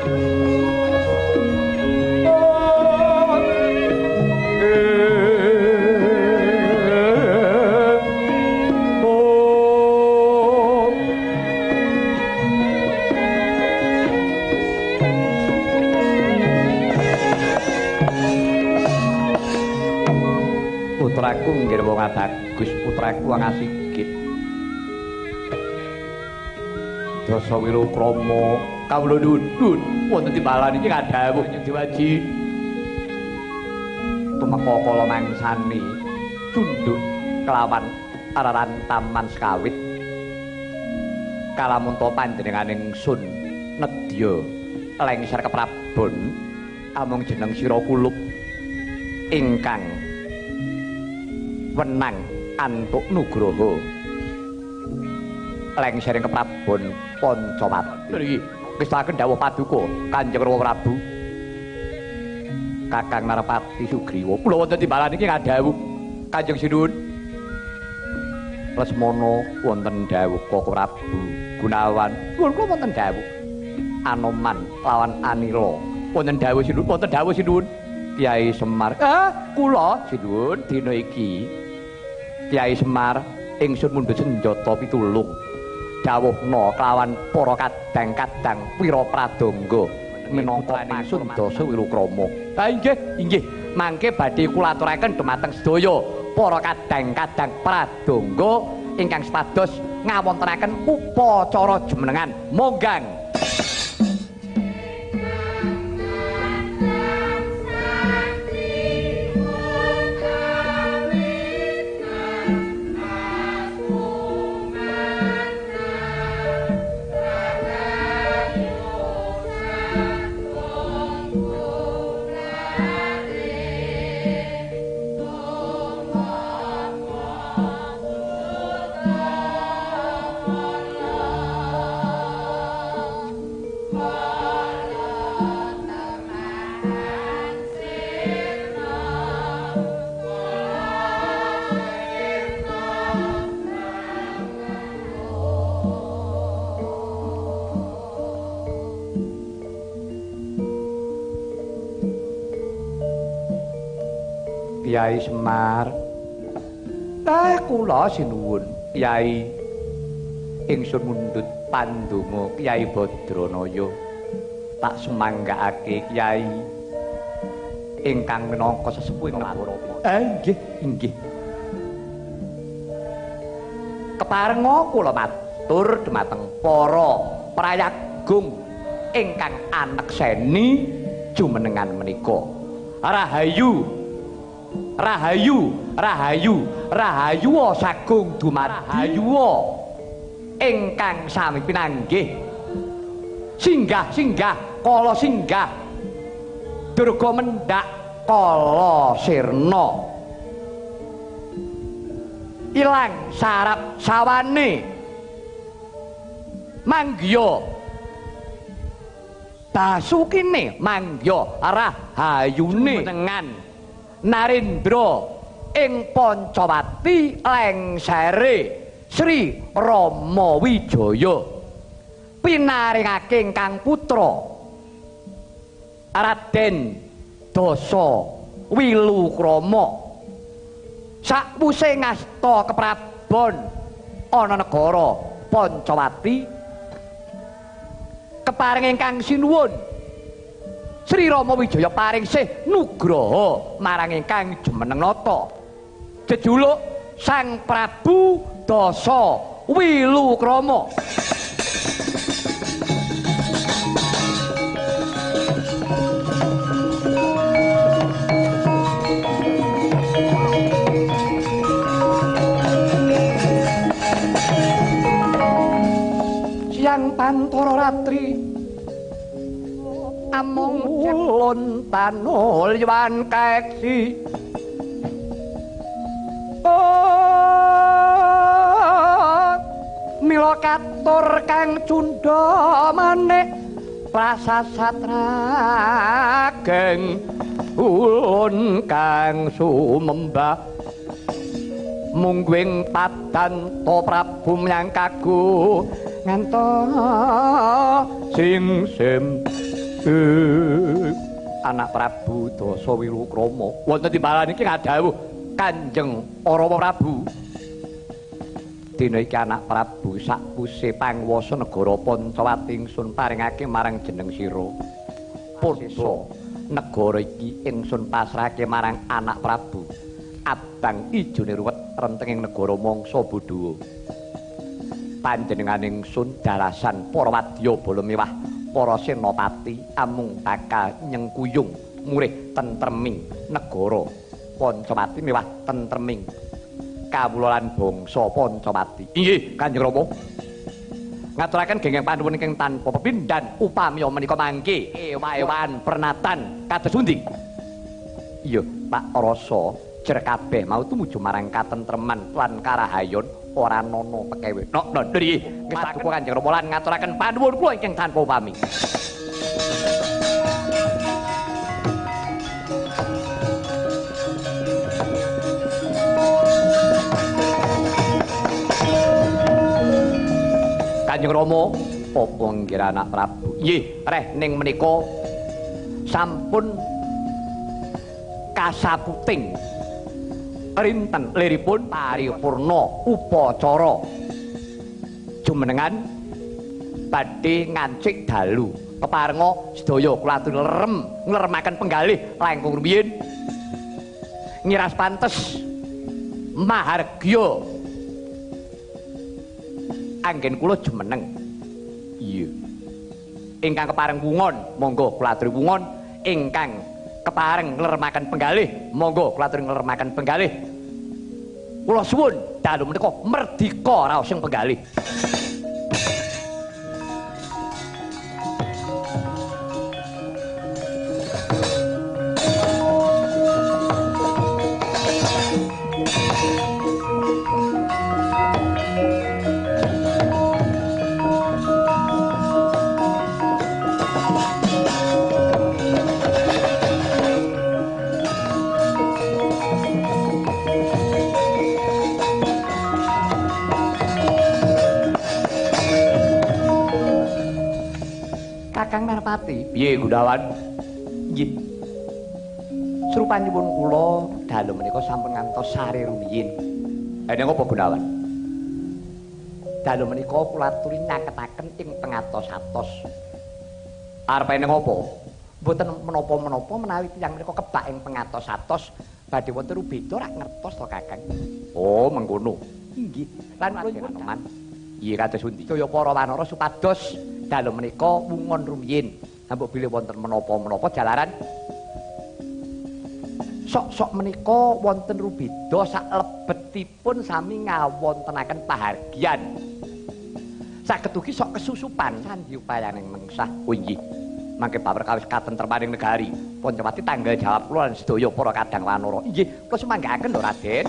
Putraku nggih wong bagus, putraku wong asigit. Dasa Wilukrama kawula nuwun wonten timbalan iki kadhawuh Dewaji. Tumeka kala mangsane tunduk kelawan ararantaman sekawit. Kalamunta panjenenganing sun nedya lengser keprabon amung jeneng sira kulup ingkang wenang antuk nugroho lengsering keprabon Pancawati. Niki ngestakaken dawuh paduka Kanjeng Rama Prabu Kakang Narapati Sugriwa. Kula wonten timbalan iki ngadhawuh Kanjeng Sinuwun. Lesmana wonten dawuh Koko Prabu Gunawan. Kula wonten dawuh Anoman lawan Anila. Wonten dawuh Sinuwun, wonten dawuh Sinuwun. Kyai Semar. Kula sinuwun dina iki Kyai Semar ingsun mundhut senjata pitulung dawuhna kelawan para kadang-kadang wira pradangga minangka ingsun Dasa Wilukrama. Ha inggih, inggih. Mangke badhe kula aturaken dumateng sedaya para kadang-kadang pradangga ingkang supados ngawontenaken upacara jumenengan monggang. Kyai Semar. Kula sinuwun Kyai ingsun mundhut pandonga Kyai Badranaya. Tak semanggakake Kyai ingkang minangka sesepuh ing negara. Nggih, inggih. Keparenga kula matur dumateng para prayagung ingkang anekseni jumenengan menika. Rahayu Rahayu, rahayu, rahayu sagung dumadi rahayu ingkang sami pinanggih. Singgah, singgah, kala singgah. Durga mendhak kala sirna. Ilang sarap sawane. Manggiya basukine manggiya rahayune jumenengan Narendra ing Pancawati lengsere Sri Rama Wijaya pinaringake ingkang putra Raden Dasa Wilukrama. Sakwuse ngasta keprabon ana negara Pancawati keparing ingkang sinuwun Sri Rama Wijaya paring sih nugraha marang ingkang jumeneng nata jejuluk Sang Prabu Dasa Wilukrama. Siang pantara ratri amung ulun tanul yuan keksi. Mila katur kang cundha manik prasasat rageng ulun kang sumembah mungguing padanta Prabu menyang kagu ngantos singsim. Anak Prabu Dasawilukrama. Wonten timbalan iki ngadhawuh Kanjeng Rama Prabu. Dina iki anak Prabu sakpuse panguwasa negara Pancawati ingsun paringake marang jeneng sira. Pursa negara iki ingsun pasrahake marang anak Prabu. Abang ijone ruwet rentenging negara mangsa bodho. Panjenengan ingsun dalasan para wadya bala mewah para senopati amung bakal nyengkuyung murih tentreming negara Pancawati mewah tentreming kawula lan bangsa Pancawati. Inggih, Kanjeng Rama. Ngaturaken gengeng panuwun ingkang tanpa pepindhan upami menika mangke ewa-ewan pernatan kados pundi? Iya, tak rasa jer kabeh mau tumuju marang katentreman lan karahayon ora nono pekewe. Nok nok nggih, paduka Kanjeng Rama lan ngaturaken panuwun kula ingkang tanpa upami. Kanjeng Rama, apa nggih anak Prabu? Nggih, reh ning menika sampun kasaputing rinten liripun paripurna upacara jumenengan badhe ngancik dalu. Keparenga sedaya kula aturi lerem ngleremaken penggalih langkung rumiyin ngiras pantes mahargya anggen kula jumeneng. Iya. Ingkang kepareng wungon, monggo kula aturi wungon. Ingkang kepareng ngleremaken penggalih, monggo kula aturi ngleremaken penggalih. Kula suwun dalu menika merdika raos ing penggalih. Kakang Narpati, piye Gunawan? Nggih. Srupanipun kula dalu menika sampun ngantos sare rumiyin. Ene ngapa Gunawan? Dalu menika kula aturi nyaketaken ing pengatos-atos. Arep ene ngapa? Mboten menapa-menapa menawi tiyang menika kebak ing pengatos-atos badhe wonten rubeda rak ngertos to Kakang. Oh, mengkono. Inggih. Lan kula nyuwun teman. Iya kados pundi? Sedaya para wanara supados dalu menika wungon rumiyin. Mbok bilih wonten menapa-menapa jalaran sok-sok menika wonten rubeda saklebetipun sami ngawontenaken pahargyan. Saged ugi sok kesusupan sandi upayaning mengsah. Oh inggih. Mangke paperkawis katentremaning negari Pancawati tanggal jawab kula lan sedaya para kadang wanara. Inggih, kula sumanggaaken lho Raden.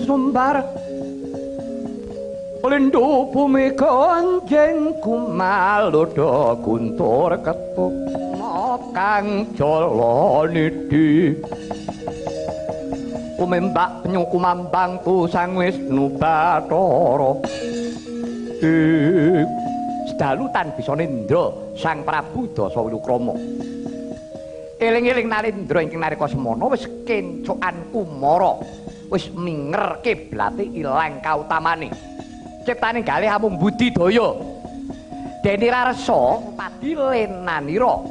Sumbar lindu bumi gonjeng kumalodo guntur ketuk kang jala nidhi kumembak penyu kumambang tu Sang Wisnu Bathara. Sedalu tan bisa nindra Sang Prabu Dasawilukrama. Eling-eling Narendra ingkang nalika semana wis kencokan kumara, wis minger kiblate ilang kautamane. Ciptane galih amung budidaya. Dene rarsa padi lenanira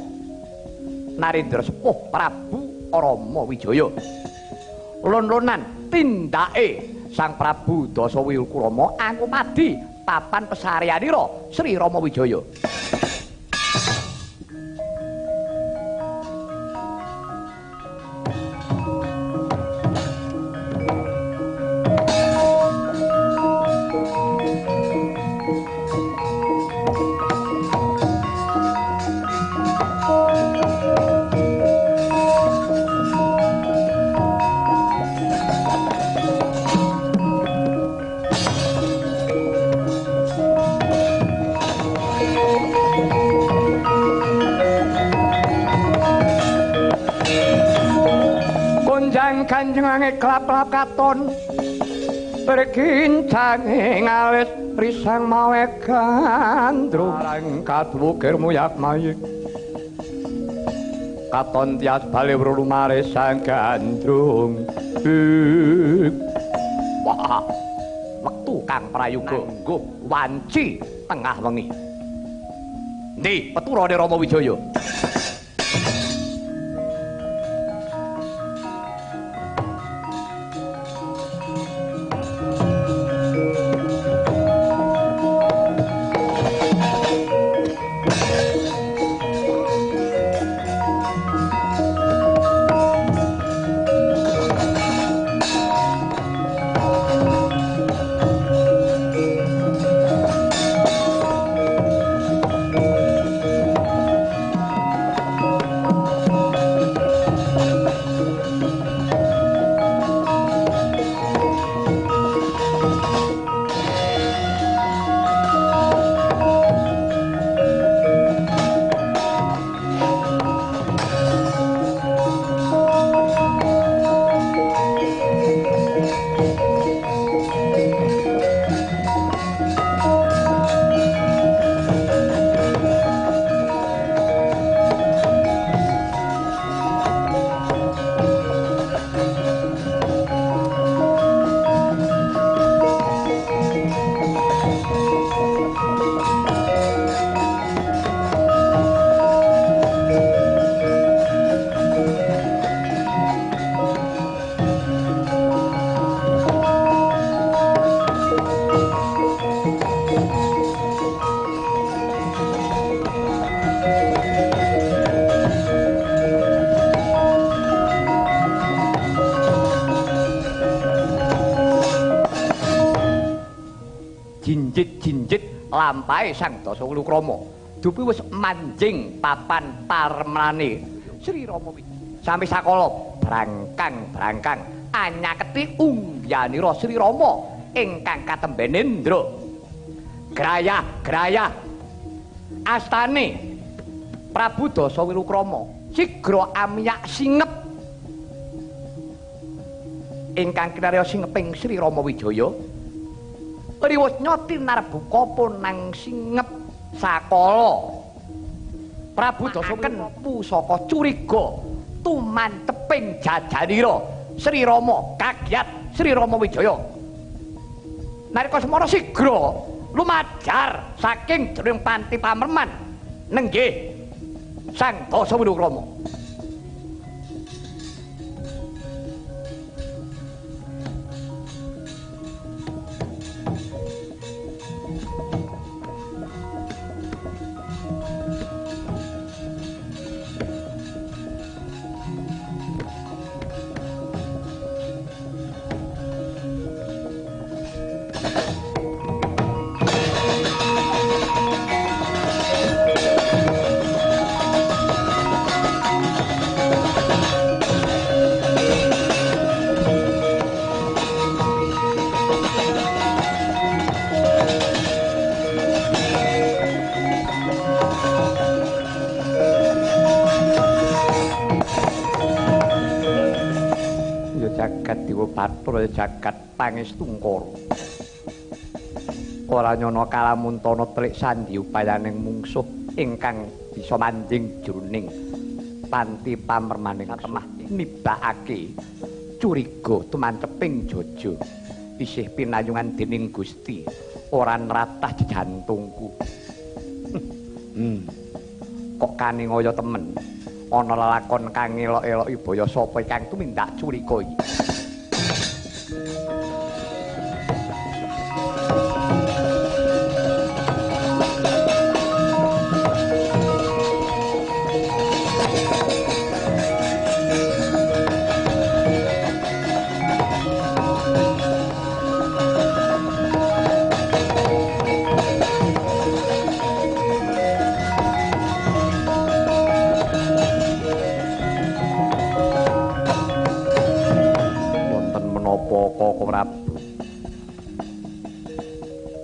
Narendra sepuh Prabu Rama Wijaya. Lon-lonan tindake Sang Prabu Dasawikrama angupadi papan pesareanira Sri Rama Wijaya. Kanjengange klap-klap katon berkincange ngalis risang mawe gandrung arang kadwukir muyak mayik katon tias bali wrulumare sang gandrung. Wah, wektu kang prayoga nggo wanci tengah wengi. Endi peturane Rama Wijaya? Jinjit-jinjit lampahe Sang Dasawikrama. Dupi wis manjing papan parmane Sri Rama Wijaya. Sampe sakala brangkang-brangkang anyaketi ungyanira Sri Rama ingkang katemben Indra. Grayah-grayah astane Prabu Dasawikrama sigra amyak singep ingkang kinarya singeping Sri Rama Wijaya. Riwus nyoti narbuka ponang singep sakala Prabu Dasawikrama pusaka curiga tumanteping jajanira Sri Rama kagiat Sri Rama Wijaya. Nalika semana sigra lumajar saking jroning panti pamerman nenggih Sang Dasawikrama. Bathara jagat pangestungkara. Ora nyana kalamuntana telik sandi upayaning mungsuh ingkang bisa manjing jroning panti pamermaning temah nibakake curiga tumanceping jaja isih pinayungan dening Gusti. Ora nratah jantungku. Kok kaningaya temen ana lelakon kang ngelok-eloki baya sapa ingkang tumindak curiga iki.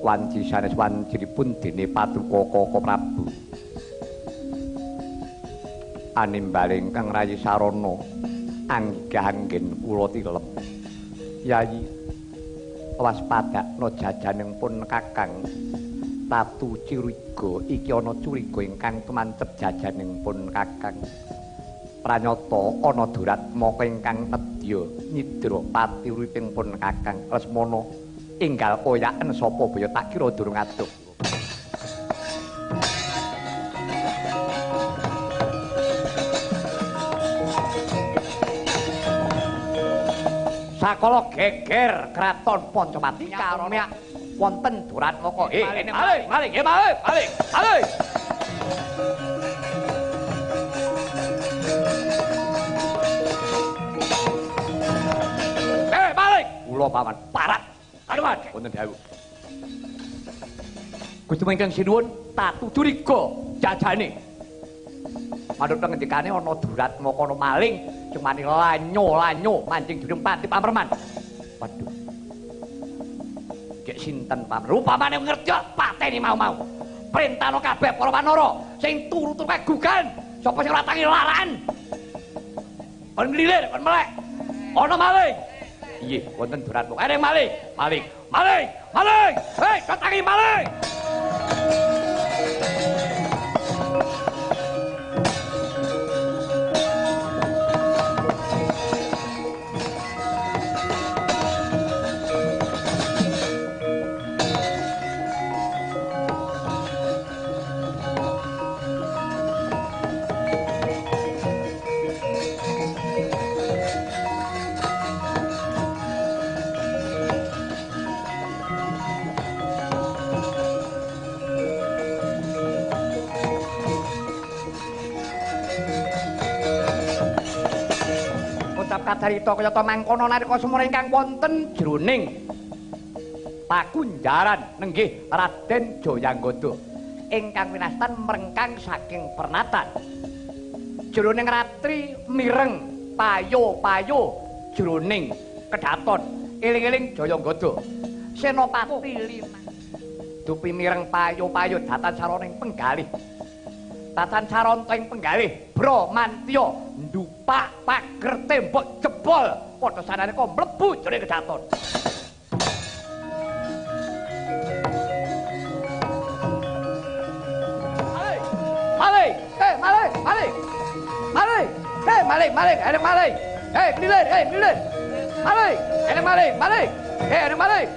Wanci sanes wancinipun dene Paduka Kaka Prabu. Animbal ingkang rayi sarana anggah anggen kula tilem. Yayi waspadakno jajaning pun Kakang. Tatu curiga iki ana curiga ingkang tumancep jajaning pun Kakang. Pranyata ana duratmaka ingkang nedya nyidra pati uriping pun Kakang Lesmana. Enggal oyaken sapa baya tak kira durung adoh. Sakala geger kraton Pancawati karana wonten Duratmaka. Maling, maling, maling, maling, maling. Maling. Kula paman parat. Aduh, wonten dawuh. Gusti ingkang sinuwun tatu curiga jajane. Manut pengendikane ana Duratmaka ana maling cumane lanyo-lanyo mancing jurung pati pamerman. Waduh. Gek sinten pamer? Upamane ngerti pateni mau-mau. Prentano kabeh para wanara sing turu-turu kagugan, sapa sing ora tangi laran. Kon nglilir, kon melek. Ana maling. Nggih, wonten Duratmaka. Ereng maling, maling, maling, maling. Hei, datangi maling. Kacarita kayata mangkono nalika semana ingkang wonten jroning pakunjaran nenggih Raden Jayanggoda ingkang winastan mrengkang saking pernatan. Jroning ratri mireng payo-payo jroning kedaton eling-eling Jayanggoda. Senopati lima dupi mireng payo-payo datan sarana ing penggalih. Tatan saranta ing penggalih Bramantya ndupak pager tembok jebol padha sanane kok mlebu jroning kedaton. Maling, maling, hei maling, maling, maling, hei maling, maling, ada maling, hei kelilir, hei kelilir, maling, ada maling, maling, hei ada maling.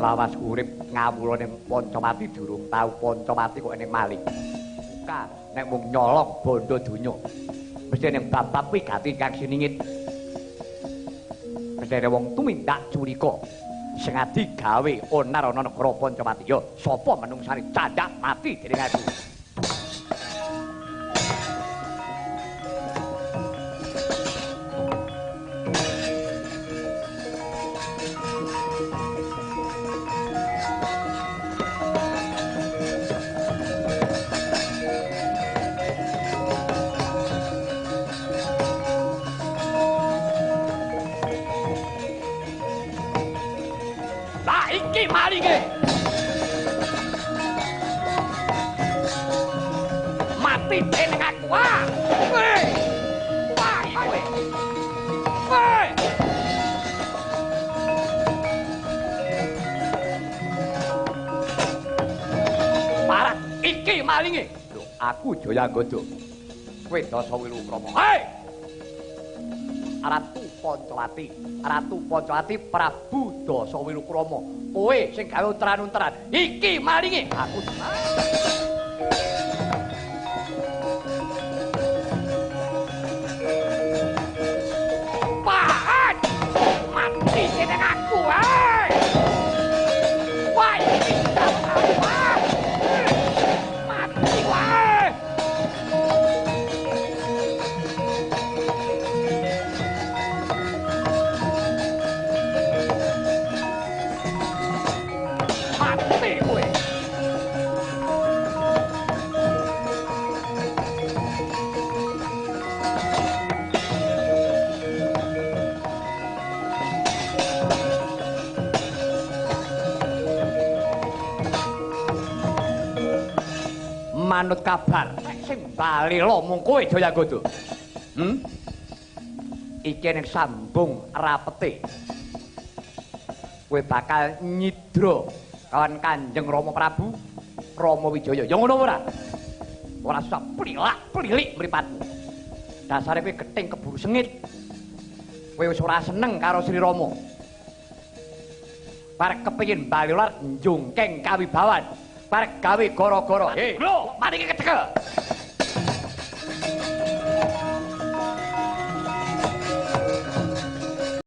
Lawas urip ngawula ning Pancawati durung tau Pancawati kok ning maling. Ka nek mung nyolong bondo donya. Mesti ning bab-bab wigati kang siningit. Mesti wong tumindak curiga. Sengadi gawe onar ana negara Pancawati. Ya sapa menungsane candhak mati dening aku. Malinge. Mati dening aku. Wah. Wah, kowe. Wah. malinge. Lho, aku Jayanggoda. Kowe Dasawilukrama. Hei! Ratu Pancawati, Ratu Pancawati Prabu Dasawilukrama. Kowe sing gawe unteran-unteran. Iki malinge. Aku Pahat! Mati jeneng aku, hei! Wah, iki mati wae. Mati kowe. Manut kabar sing balela mung kowe Jayanggoda. Iki ning sambung rapete. Kowe bakal nyidra kawan Kanjeng Rama Prabu Rama Wijaya. Ya ngono ora? Ora usah plilak-plilik mripatmu. Dasare kowe gething keburu sengit. Kowe wis ora seneng karo Sri Rama. Parek kepengin balela njungkeng kawibawan. Parek gawe gara-gara. Hei, lho, mari iki kecekel.